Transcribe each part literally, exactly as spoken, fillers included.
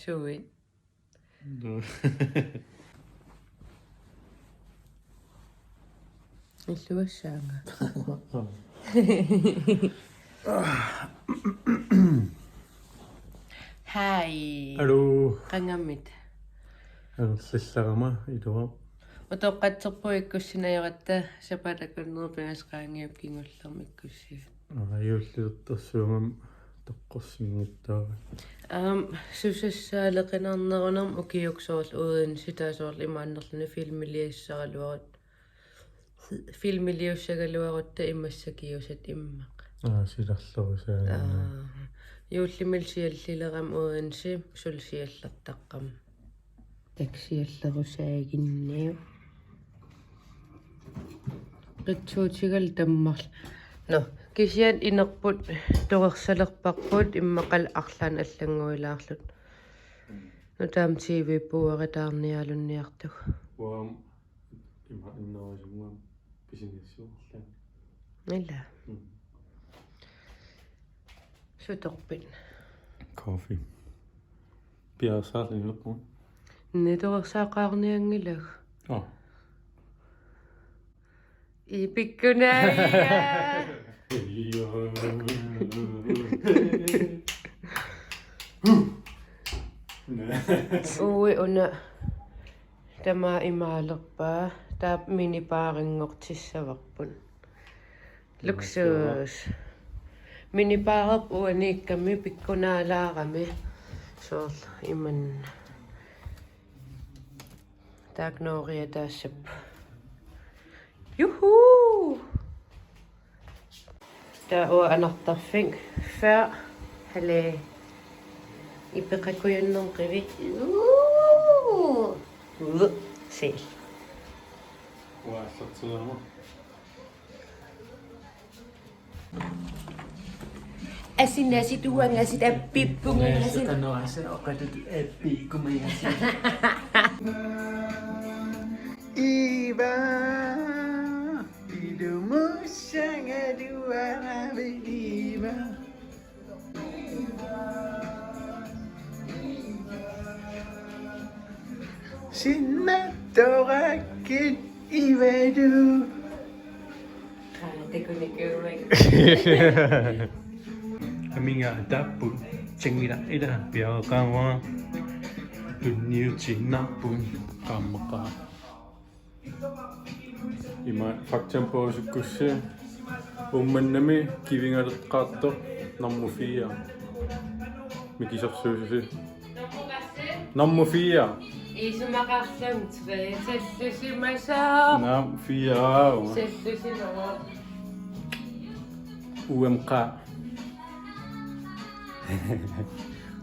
Suit. Illuassaanga. Hi. Hallo. Qangammit? Amerlissaarama iluaq. Utoqqatserpunga ikkussinajoratta sapaatip akunneri pingasut qaangiuppata kingullermik ikkussivat. Aa, juullilertorsuugami toqqorsinngitsoorami. Aam, susassaaleqinarnerunermi ukiukkut soorlu Odense, taava soorlu imaannerluni filmiliussaraluarutta. Filmiliussagaluarutta imassakiusat immaqa. Aa, silarlerusaaginnaq. Aa, juullimi siallilerama Odense, suli siallertaqqama. Taava siallerusaaginnagu. Qitsuutigalu tammarl-. Nå, kisianni inerput torersalerparput immaqalu arlaannik allannguilaarluta. Nutaamik T V puuaritaarnialunniartugut. Uanga ima innerusumma pisiniassuarla. Ila. Mm. Sutorpit? Coffee. Piareersaarluni ilerpunga. Nitorersaaqqaarnianngilagut. Aa. Ii, pikkunaaviuk? Ui, una tamaat imaalerpaa, taava minibarinngortissavarput. Luksus. Minibarerput uaniikkami pikkunaalaarami. Soorlu imanna. Taakku nooriataassapput. Juhu! Taava uanga anartarfik fyrre. Hallo. Ipeqakujunnermi qivi. Uu! Uu! Se. Uanga aallartilerama. Asin, asit, uangasit, appippungasit. Qanoq asit, oqatut, appi, kumangasit. Iva, ilumussagaluaravi Iva. Sinnattorakkit Ivalu. Aa, takunikuuakka. Amiga tapput, tsanngila ila piareqaavara. Tunniutiinnarput, qaammaqa. Ima faktanik perusukkussi Uummannami kivingaleqqaartoq nummer fire. Mikisersuususi. Nummer fire. Isumaqarlunga tre. Sallusimasoq. Nummer fire. Sallusimasoq. U M K.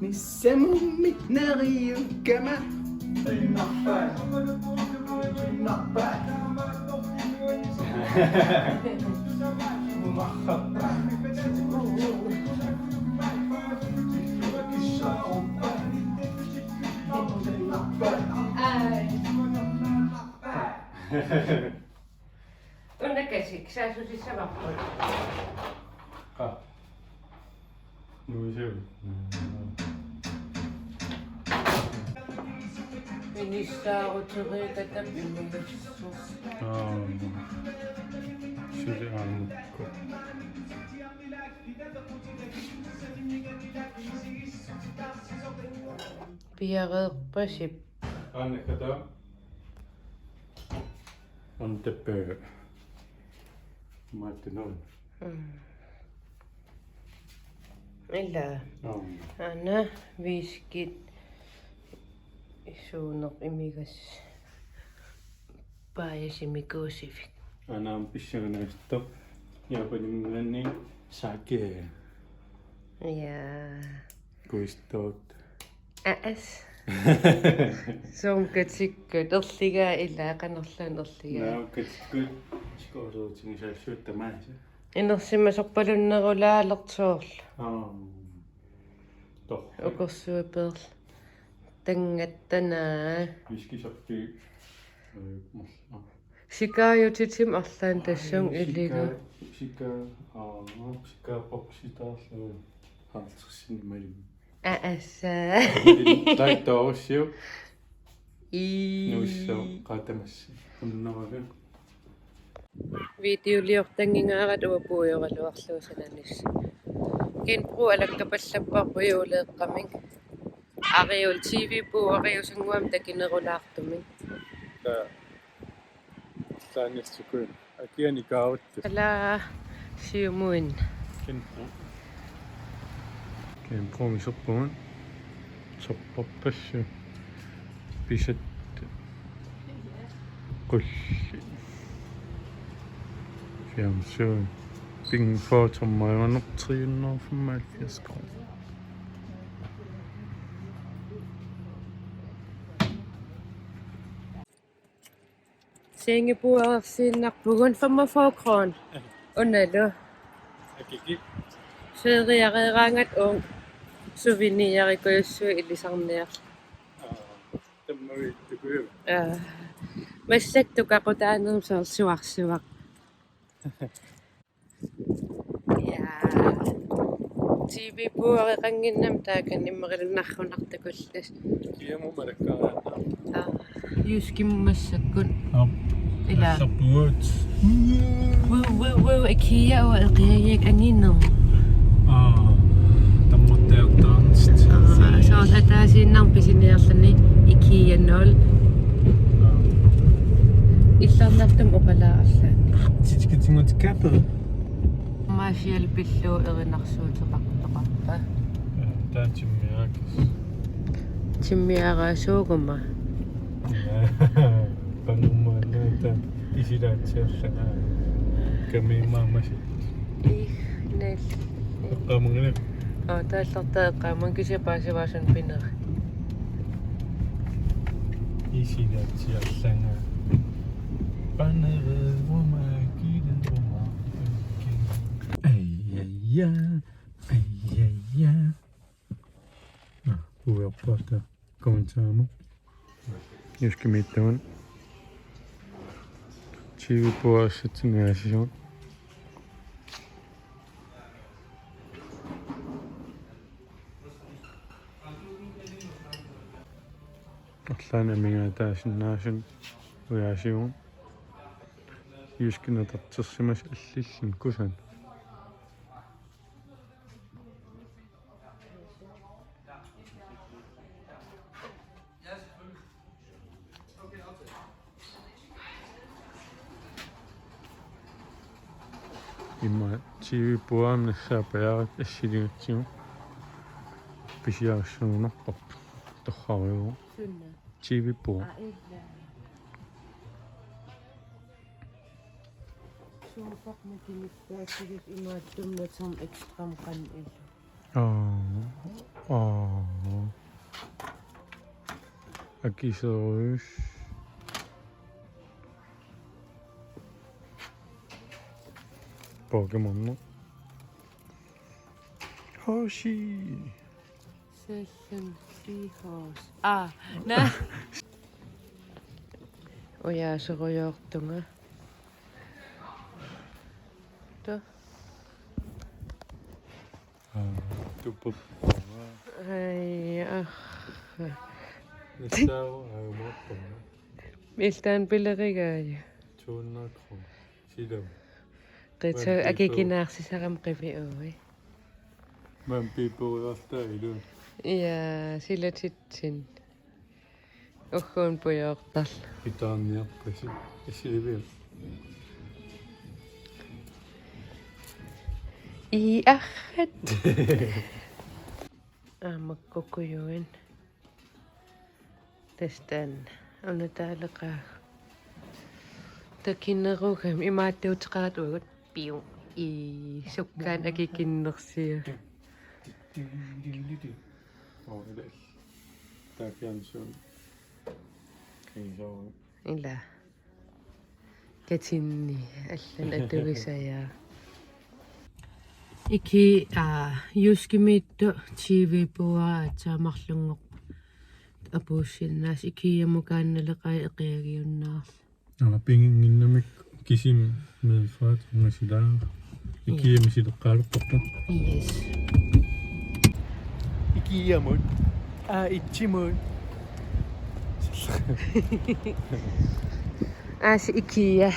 Nissamummik neriukkama. Ai. Una kasik, saassusissavarput. Qa. Nuisiu. Ministaaruteriikatap imissu. Aa. Suli aamukku. Piareerpasippoq. Aana kata. Anteppe. Maattunoon. Mm. Ila. Aam. Aana viskit suuneq imigas paajasimikuusivik. Aana aamma pissanganartoq. Japaniminngaanniit sake. Ja. Kuistoot. Aas. Soorlu katikkut, erligaa ilaa, qanorluunniit erligaa. Naa, katikkut, sikoorutigisaassuut tamaasa. Inersimasorpalunnerulaalersoorlu. Aa. Torrak. Ukorsuapeerl. Tanngattanaa. Viskisarpi. Øh, marl-, aa. Sikaajutitim arlaan tassunga iligu. Sika-, sika-, aa, sikaappoq sitaarlu. Halvtredsinik malimi. Aassa. Taittorussiuk. Ii. Nuussooq qaatamassi. Unneralun. Videoliortanngingaarpara uanga puigoraluarlugu sananissaq. Genbrug alakkapallapparput juuleeqqamik. Ariul T V-puuariusunnguamik takinerulaartumik. Taa. Taanna sukun. Akiani kaavuttu. Ala siumuin. Genbrug. Genbrug miserpugut. Sorpassuit. Pisat. Qulli. Fjernsyn. Bing foto majono tre hundrede og femoghalvfjerds kroner. Sengepudersiinnarpugut femogfyrre kroner. Unalu. Akiki. Feriareeraangat uunga souvenirikujussuit ilisarniarlugit. Aa, tammaviittukuju. Aa. Massakkut tukaqqutaanermut soorlu suarsuaq. Ja. T V-puuareqannginnami taakani immaqaluunniit narrunartukullu. Kiamut malakkaraanna. Aa, Jyskimut massakkut. Aap. Ila. Assarpugut. Wow, wow, wow, IKEA uanga eqiagiaq angineq. Aa, tammartaartaarnit. Aa, soorlu ataasiinnarmik pisiniarluni IKEA nul. Aa. Illarnartumik oqalaarallaan. Titikitsingutikka aappi. Maasial pillugu erinarsuuteqartoqarpa. Taa timmiarakas. Timmiaraasuuguma. Panummaannaata isilaatsiarlanga. Kamiimmaamasi. Ih, nal. Eqqaamanngilaq. Aa, taallartaa eqqaamang kisianni paasivaa suna pinera. Isilaatsiarlanga. Panereeruma kiileruma. Ai, ai, ja. Ai, ai, ja. Nå, uerpata. Kommentarer. Jyskimiittugut. T V-puuarissatsinnut aasisoq. Arlaannik amigaataasinnaasunik ujaasivugut. Jyskit natartersimasut allilluni kusanut. Immaqa T V-puuarami nassaappajaarami assiligatsigu. Pisiarissagunarparput. Torrarujoq. Sunna? T V-puua. Aa, illa. Suupaat makinissaatigut imaattumik natermik ekstram qanoq ilaa. Aa, aa. Akiserus. Pokémon. Hoshi. Sellen Seahawks. Aa, naa. Ujaaserujoortunga. Tu. Aa, tupuppunga. Ai, ah. Nissau, aa, muappunga. Miltaan pilerigaaja. To hundrede kroner. Silam. Qitsu. Maanna piipuu. Akikinaarsisaramik qiviui. Maanna piipuugaartaa ilu. Ja, silatitsin. Ugguuna pujoortarlunga. Pitaarniarpasi. Assiliviuk? Ii, arrat. Aamma kukujuin. Tassa taanna. Una taaleqaagut. Takinerugami imaattuuteqaratta uagut. Piu. Ii, sukkaannik akikinnersia. Oo, ila. Taava fjernsyni. Kiisoorami. Ila. Katinni allanut atuisajaavoq. Iki, aa, Jyskimiittoq T V-puua aatsaat marlunngorpat apuussinnaasut, IKEA-mukaannaleqai eqiagiunnaarlugit. Aa, piginnginnamikku kisimi Middelfart ungasilaa. IKEA-mi sileqqaalerparput. Yes. Kiamut. Aa, itsimut. Aasi ikia.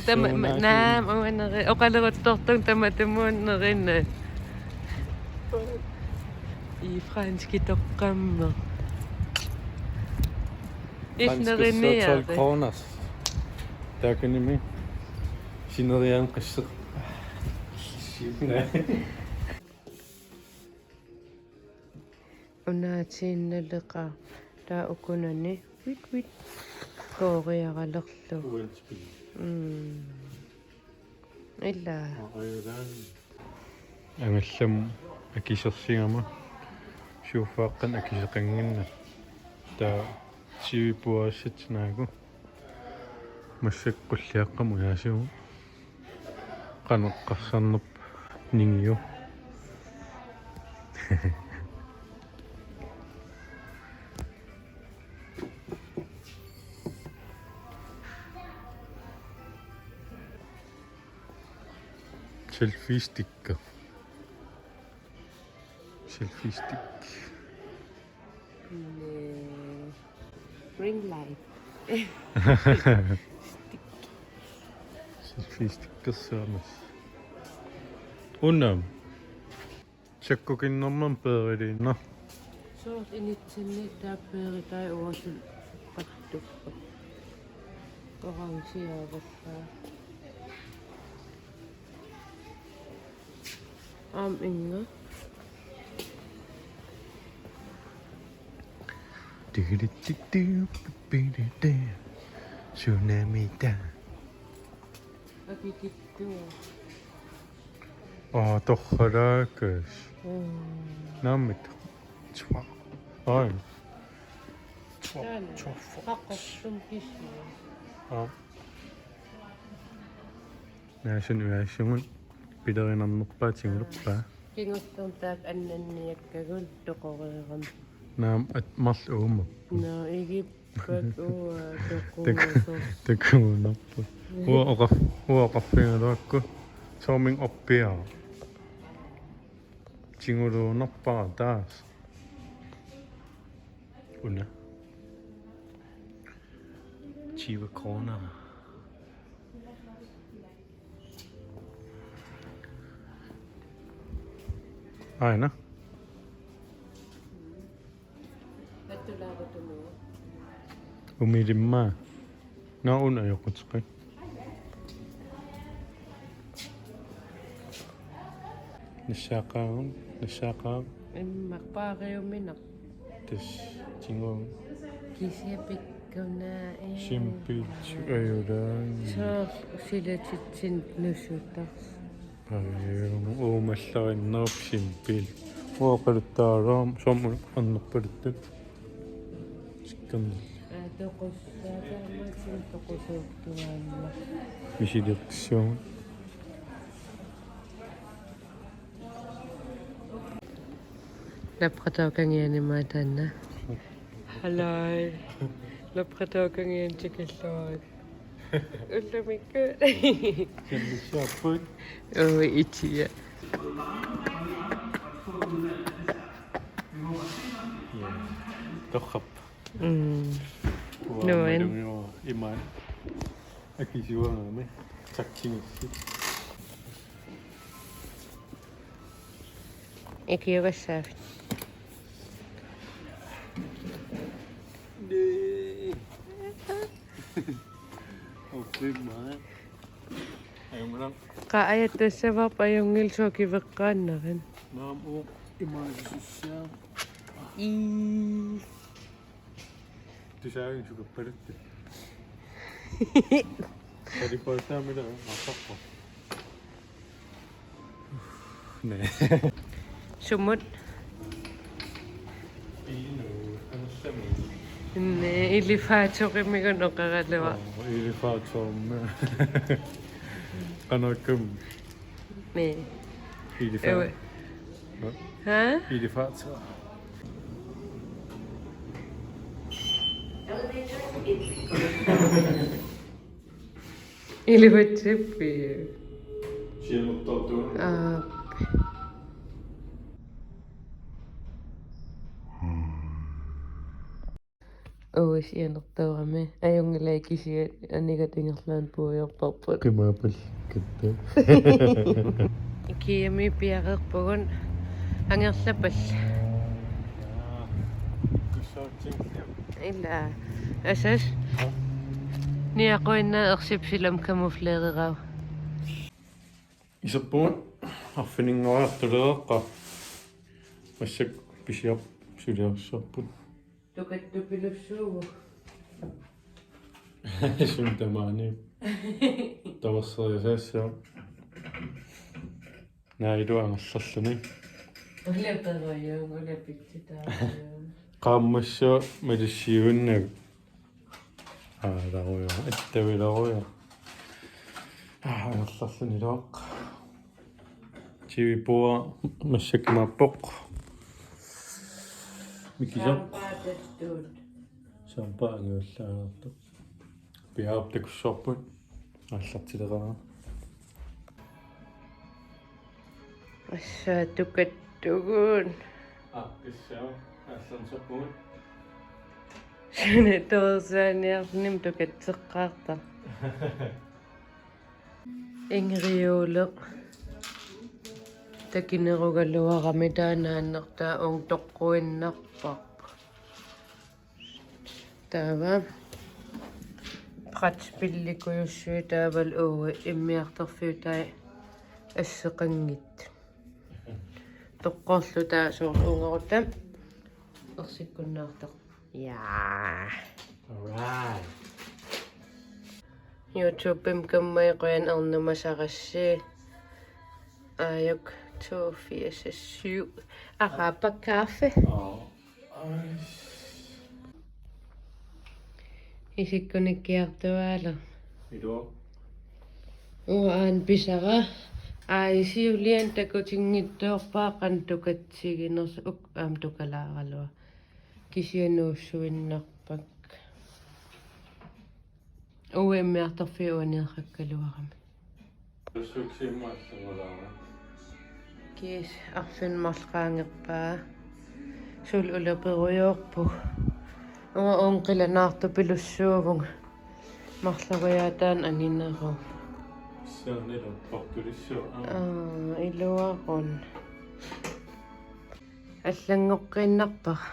Tama, ma-, naam, uaneri, oqaleruttortunga tamatumuunnerina. I franski toqqamma. Franskissuaq tolv kroner. Taakkunimi sineriaanissaq. Unaatiinnaleqaaq taava ukunani. Wit, wit. Kooriaralerlugu. Uanspil. Mm. Ila. Aa, ajulaan. Angallamut akisersigama. Suuffaaqqan akiseqannginnami. Taava sivipuassat naagu. Massakkut qulliaqqamut ujaasigu. Qanoq eqqarsarnerpa ningiu. Selfie sticker. Selfie stick. Ring light. Stick. Selfie sticker samas. Una. Sakkukinnermam peeriliinna. Soorlu initsinni taava peeritai uasul qattuppa. Orangiaavallaa. Aamma inga. Tigilittittipipilite. Tsunamita. Akikittua. Aa, torralaakas. Mm. Naamik. Tsua. Ai. Tsua, taanna. Tsua. Qaqqassum kisiu. Aa. Naasuni ujaassugut pilerinarnerpaat tiguluppaat. Kingullermik taakku annanniakkagut toqoreerami. Naamik, at marluk uuma. Naa, igippat uanga toquusoq. Takuunerput. Uanga oqar-, uanga oqarfigaluakku. Soormi oppiara. Tiguluunerpara taas. Una. Tyve kroner. Aana. Umilimmaa. Naa, una ajoquteqaaq. Nassaaqaaq, nassaaqaaq. Immaqa paariuminaq. Tassa, tiguu. Kisianni pikkunaa, ee. Simpelt, ajulaan. Soorlu silatitsineq nusutaq. Ajulaan, uumallarinnerup simpelt. Uanga oqaluttaraluarama, soorlu annerpaluttut. Tikkernerlu. Aa, toqussaa, taamaattumik toqusoortuaannaq. Misileqqissuugut. Labradorkangiani maanna. Halløj. Labradorkangiani tikilluarit. Ullumikkut. Kemmissaarput. Oo, itia. Ja. Torrap. Mm. Uanga. Nuan. Malungi uanga imaat. Akisuarami. Takkinissi. Ikiugassaavit. Nei. Oppimaa. Ajunngilaq. Qaa, ajattassavara ajunngilaq, suut kiveqqaannarit. Naamik, uanga imaalisussaa. Ii. Tusaavinnga sukappaluttut. Salipaataamila aqqappa. Nei. Sumut? Inu, anusami. Nei, elevatorimigut oqaraluarpoq. Oo, elevatorimi. Qanoq aamma. Nei. Ilifaa-. Ewe. Hva? Ha? Ilifaa-. Ilifaatsippi. Siamuttortuun. Aap. Sianertoorami ajunngilai kisiat anigat ingerlaannaq puigorparput. Qimaapallit katta. Ikiami piareerpugut angerlapallit. Ila. Asas. Niaquinnaq ersipsilam kamufleererau. Iserpugut arfininngoriartulereerput. Massakkut pisiarput suliassarput. Tukattupilussuuvoq. Sumi tamaani. Tavarserisassaaq. Naailu angerlarluni. Ulaperujuuvoq, ulapitsitaa. Qaammassua malissiuinnagu. Aalarujoq, attavilarujoq. Aa, angerlarluniluaq. T V puua massakkut imaappoq. Mikisaq. Sampaa tattut. Sampaa angivallaartoq. Piaarput takussavarput. Aallartileqaanga. Assut tukattugut. Aa, kissa. Aallarnisarpugut. Suna toorsaaniarnimmi tukatseqqaarta. Ingeriuleq. Takinerugaluarami taanna annertaa ung toqquinnarparput. Taava. Brætspillikujussuit taavalu uagut immiartorfiutai asseqanngitsut. Toqqorluta soorlu uungarutta. Ersikkunnaartoq. Ja. Alright. YouTube-imi kammai qujan ernumasarassi. Aajuku to firs syv. Araber kaffe. Aa. Ej. Isikkunikkiartuaalu. Iluaq. Uanga aana pisara. Aa, isiulian takutinngitsoorpaa qanoq tukatsiginersoq, uk-, aamma tukalaaraluaq. Kisianni nuussuinnarpakka. Uagut immiartorfiit uaniiqqakkaluarami. Suksiimma allangulaara. Kiisa arfineq-marluk qaangerpaa. Suli ulaperujoorpugut. Uanga uunga qilanaartupilussuuvunga. Marloriaataanut angineruvoq. Siornilu portulissuaq. Aa, iluarun. Allanngoqqiinnarpara.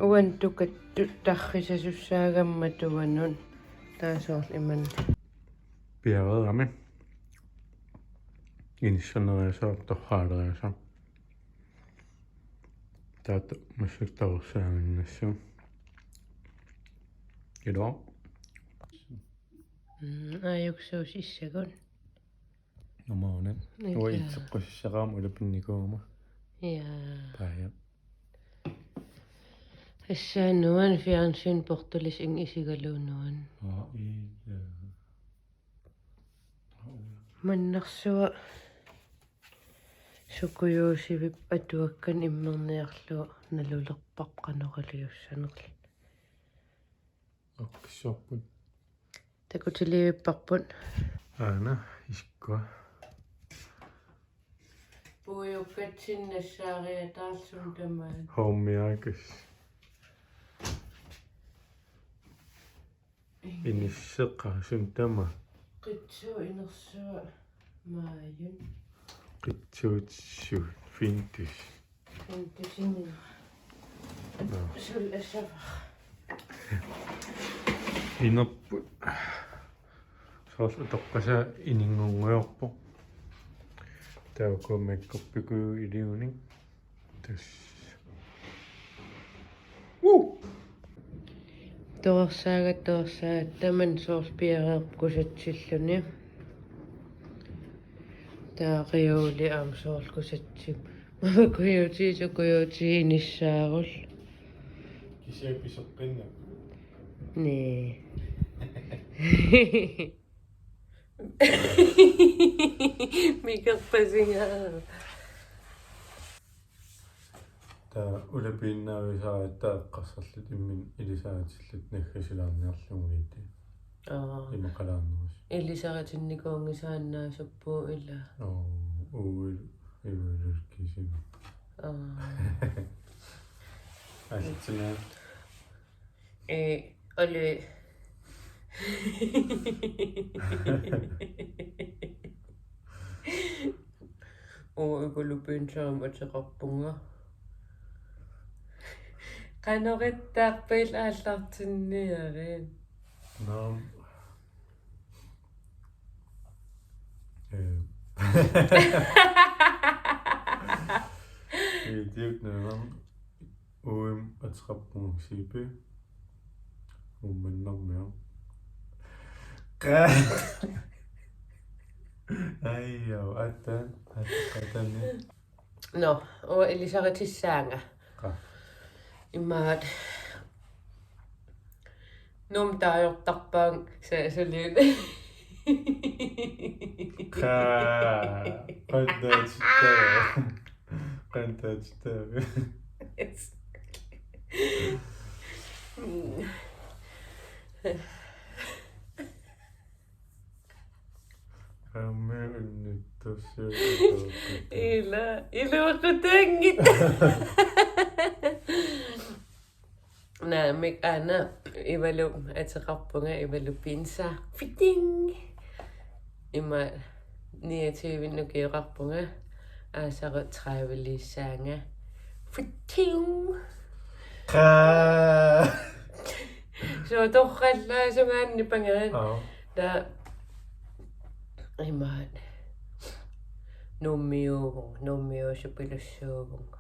Uani tukattut tarrisasussaagammata uanut. Taava soorlu imanna. Piareerami. Inissaneriasaartoq torraaleriasaartoq. Taava massakkut taorsaanginnassuuvoq. Iluaq. Mm, aajuku suusissagut. Numauna. Ilaa. Uanga itseqqusissaqarama ulapinnikuugama. Ja. Taava. Assut nuann' fjernsyn portulis ing isigalugu nuann'. Aa, ilaa. Mannarsua sukujuusivippoq atuakkanik immerniarlugu nalulerparput qanoq iliussanerlugu. Oqissorput. Takutiliivipparput. Aana, isikkua. Puiukkatsinni nassaariataarluni tamaat. Hommiakas. Inisseqaasut tamaat. Qitsuup inersua maajun. Qitsuutissut fintus. Fintusinera. Nå. Suli assavara. Inerput. Soorlu utoqqasaa ininngorniarpoq. Taava uku makeuppikkuit iliuuseq. Tassa. Woo! Torersaagat, torersaagat, tamanna soorlu piareerpoq kusatsilluni. Taava Reoli aamma soorlu kusatsivoq. Mama kujuutii, sukujuutii inissaarullugu. Kisianni pisoqqinnaq. Naa. Mikerpasingaarput. Taava ulapiinnaavisariaqartarluta imminut ilisaritilluta naggasilaarniarlugu iitti. Aa. Imaqalaarnerus. Ilisaritinnikuunngisaannaasuppugut ilaa. Oo, uilu, uilu kisimi. Aa. Asitsina. Ee, oli. Uu, ikulu pinsaam ateqarpunga. Qanoq ittarpit aallartinniarit? Naam. Ee. Ee, tiuk naam. Uim ateqarpunga Sipi. Uummannarmiaq. Qa-, ai, au, atan, at-, atani. Nå, uanga ilisaritissaanga. Qa. Imaat. Nuummi taajortarpaanga sa-, saliun. Qa. Qantaatittaa. Qantaatittaa. Aamma unnittussiuupput. Ila, iluaqutaanngitsoq. Naamik, aana, Ivalu ateqarpunga, Ivalu pinsa. Fitting! Ima niogtyve ukioqarpunga, aasaru tredive-liissaanga. Fitting! Qa. Suu, torrallaasungaanni pangaat. Aa. Taava imaat. Nuummiuuvunga, Nuummiuusupilussuuvunga.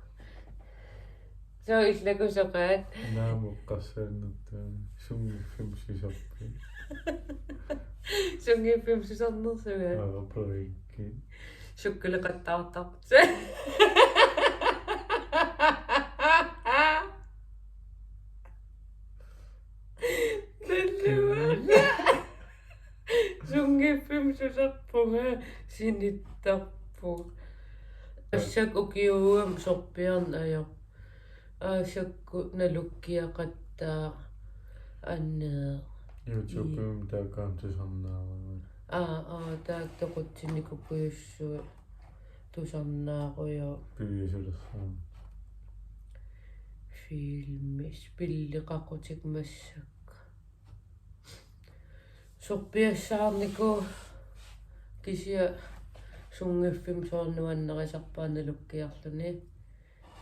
Suu, illakusoqaat. Naamik, oqqarsaannertaa. Sunngiffimmi susarpit? Sunngiffimmi susarnersunga? Aa, periikki. Sukkuleqattaartarpoq. Nalliuara. Sunngiffimmi susarpunga, sinittarpunga. Assakka ukiuugamik sorpiarneq ajorpoq. Aasakkut nalukkiaqattaaq anneq. YouTube-imi taakku aamma tusarnaarpaat. Aa, aa, taakku toqutsinikuujussuit tusarnaarujoorput. Piviusulersuut. Filmi, spilli qaqutik massakkut. Sorpiassaarnikuuvoq kisianni sunngiffimmi soorlu nuannarisarpara nalukkiarluni,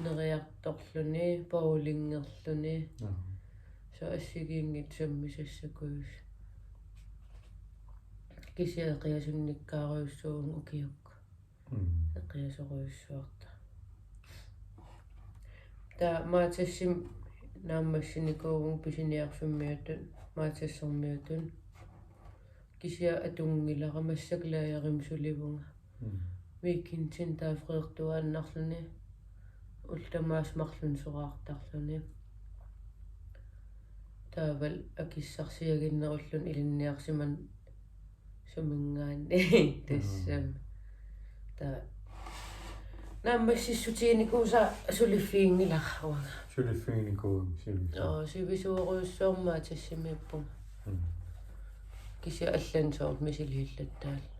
neriartorluni, bowlingerluni. Aa. Suu, assigiinngitsut sammisassakujuit. Kisianni eqiasunnikkaarujussuuvunga ukiukkut. Mm. Eqiasorujussuarta. Taava Matasimi naammassinikuuvunga pisiniarfimmiutut, Matasermiutut. Kisianni atunngilara, massakkut lærerimi sulivunga. Mm. Weekendimi taava freertuaannarluni, ullut tamaasa marlunnik soraartarluni. Taavalu akissarsiaginnerulluni ilinniarsimaneq suminngaanniit tassami. Mm. Taava naammassissutiginikuusara suliffiginngilara uanga. Suliffiginikuugami sivisu-. Oo, sivisuerujussuarmik Matasimiippunga. Mm. Kisianni allanik soorlu misiliillattaarlunga.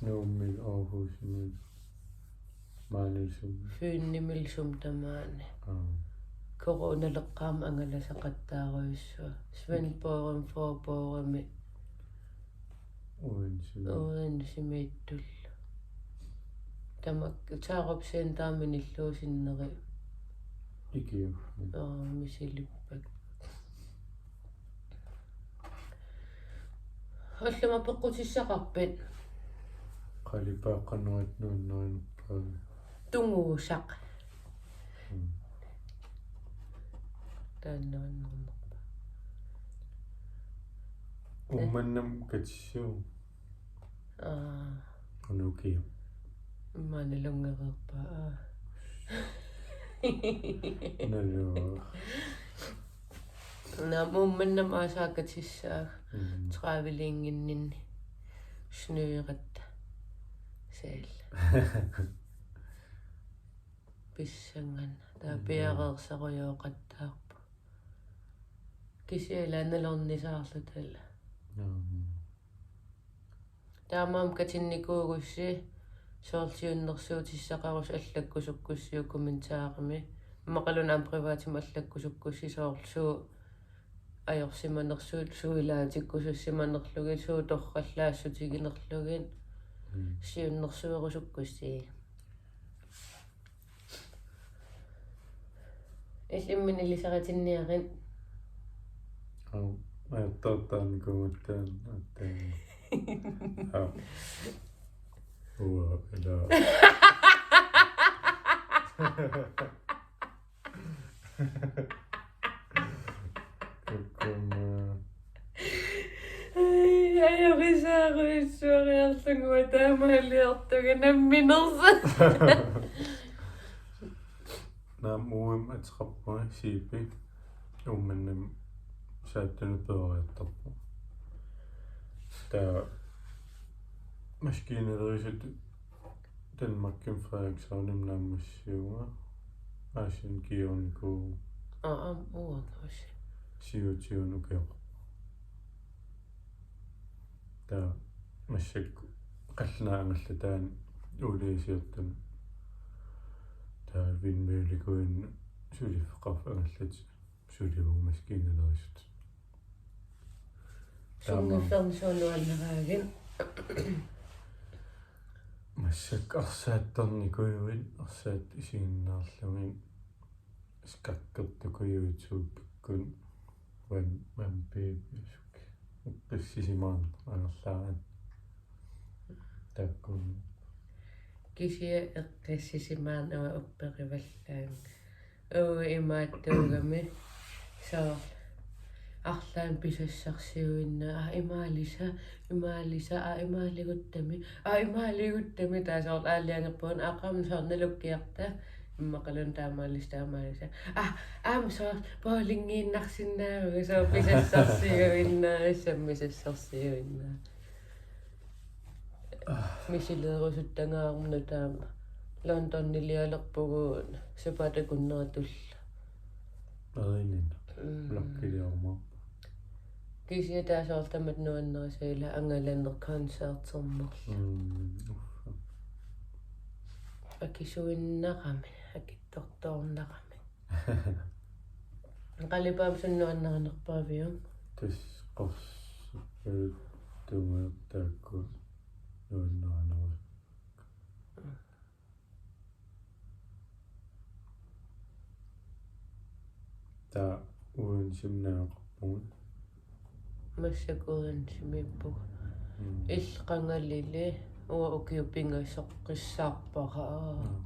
Nuummi, Aarhusimi, maanilu sumi? Fynimilu sumi tamaani. Aa. Coronaleqqaarmat angalasaqattaarujussuaq. Svendborgimi, Faaborgimi. Odensemi. Odensemiittullu. Tamakku Taarup Centerimi nilluusinneri. Ikiuupput. Oo, misilippakka. Ullumi peqqutissaqarpit? Qalipaat qanoq nuannarinerpaat. Tunguusaq. Mm. Taanna nuannernerpaaq. Uummannamut katissuugut. Aa. Qanoq ukiup? Immaqa nalunngereerpaa, aa. Naluara. Naamik, Uummannamut aasaakatissaagut. Mm. Travelinginninni. Snøratta. Saalla. Pissanganaq. Taava, mm, piareersarujooqattaarpoq. Kisianni nalornisaarluta. Mm. Taamaammat katinnikuugussi soorlu siunnersuutissaqarussi allakkusukkussiuk kommentarimi. Immaqaluunniit aamma privatimut allakkusukkussi soorlu suut ajorsimanersugut, suut ilaatikkusussimanerlugit, suut torrallaassutiginerlugit, Mm. siunnersuerusukkussi. Illit imminut ilisaritinniarit. Au, ajortortaarnikuugatta, aatsaat. Au. Uanga, ilaa. Kukkuma. Ai, ajorisaaruissuariarlunga taamaaliortunga namminersoq. Naamik, uagut ateqarpunga Siipi. Uummannamut saattunut peroriartorpoq. Taava maskiinalerisutut Danmarkimi Frederikshavnimi naammassivunga. Aasiit kingornikuuvoq. Aa, aamma uanga Aasiit. Syvogtyvenik ukioqarpoq. Taava massakkut qallunaat angallataanik uliasiortunut. Taava vindmøllekuinnut suliffeqarfik angallatit sulivugut maskiinalerisutut. Taamaammat. Sungiuffernisuunuanneraagin. Massakkut arsaattarnikuuvugut, arsaat isiginnaarlugit skakkertukuuvugut YouTubekkut One, One Baby Suk. Eqqissisimaarneq angerlaarani. Taakkuupput. Kisianni eqqissisimaarneq uanga upperivallaannga. Uu, imaattuugami. Soorlu arlaannik pisassarsiuinnaa. Aa, imaalisa, imaalisa, aa, imaaliguttami. Aa, imaaliguttami, taava soorlu aalajangerpunga, aa, qanoq soorlu nalukkiarta. Immaqaluunniit taamaalisa, taamaalisa. Aa, aamma soorlu bowlingiinnarsinnaavugut, soorlu pisassarsiuinnaa, sammisassarsiuinnaa. Misileerusuttagaarmat taama. Londonilialerpugut sapaatip akunnera tullia. Erinina. Mm. Blokkiliarumaarpoq. Kisianni taava soorlu tamatta nuannerisa ila angalaneq koncerternerlu. Mm, uffa. Akisuinnarami, akittortoornarami. Qalipaamik suna nuannarinerpaaviuk? Tassa qorsuppaluttuma taakku nuannarineruvoq. Taava Odense-mi najugaqarpugut. Massakkut Odense-miippugut. Mm. Illit qangalili, uanga ukiut pingasut eqqissaarpara. Mm.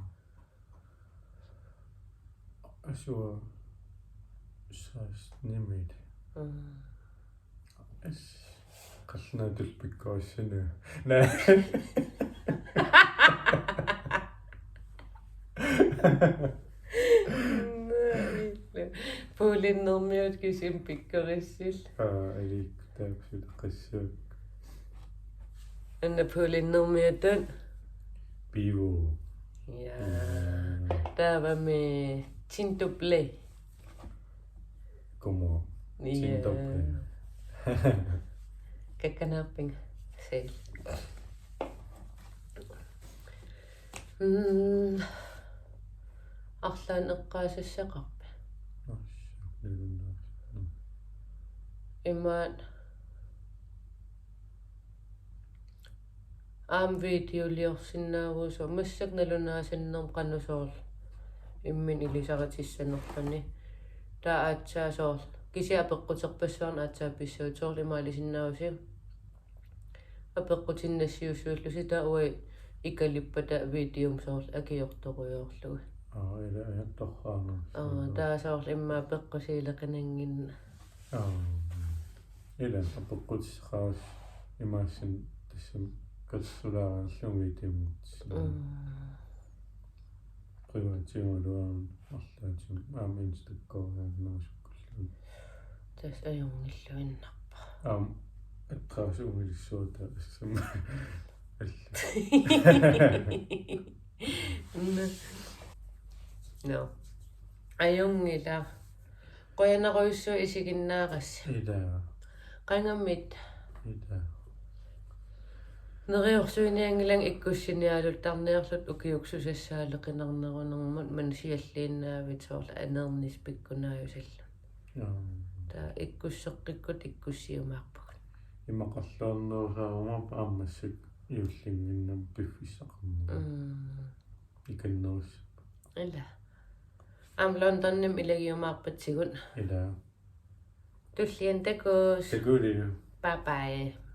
Asua seksten-imiit. Mm. As, qallunaatut pikkorissinnaavara. Naa. Puulinnermiut kisimi pikkorissillugu. Aa, ilikkut taakku suli qassuakka. Anna puulinnermiutut. Pivo. Ja. Mm. Taavami Tindoblade. Como? Ja. Tindoblade. Kakkanaarpinga. Sel. Mm. Arlaannik eqqaasassaqarpit? Arsaq, nalunaarsaq. Imaat aamma videoliorsinnaavugut soorlu massakkut nalunaasannermut qanoq soorlu imminut ilisaritissanerluni. Taava aatsaat soorlu kisianni apeqquterpassuarnik aatsaat pissavit soorlu imaalisinnaavusi. Apeqqutinnassiussuullusi taava uagut ikalippata videomik soorlu akiortorujoorlugit. Aa, ila ajortorraarnersoq. Aa, taava soorlu immaqa peqqusiileqinannginneq. Aa. Ila apeqqutissaqarussi imaassinnaavoq tassami katersulaariarlugu videomik. Mm. Privaatiugaluarlunga arlaatigut aamma Instakkoriarnerusukkullugu. Tassa ajunngilluinnarpara. Aamma adresse umilissuuta assama. Alla. Nå. Nå. Ajunngilaq. Qujanarujussuaq isiginnaarassi. Ila. Qangamit. Ila. Neriorsuinianngilanga ikkussiniaaluttarniarluta ukiuksusassaaleqinarnerunermut, maani sialliinnaavit soorlu aneernissat pikkunaajusallutik. Jaa. Taava ikkusseqqikkutta ikkussiumaarpugut. Imaqarluarnerusaaruma aamma massakkut juullinnginnama piffissaqarneq. Mm. Ikannerussappat. Ila. Aamma Londonimi ilagiumaarpatsigut. Ila. Tulliani takuss. Takuliu. Bye bye.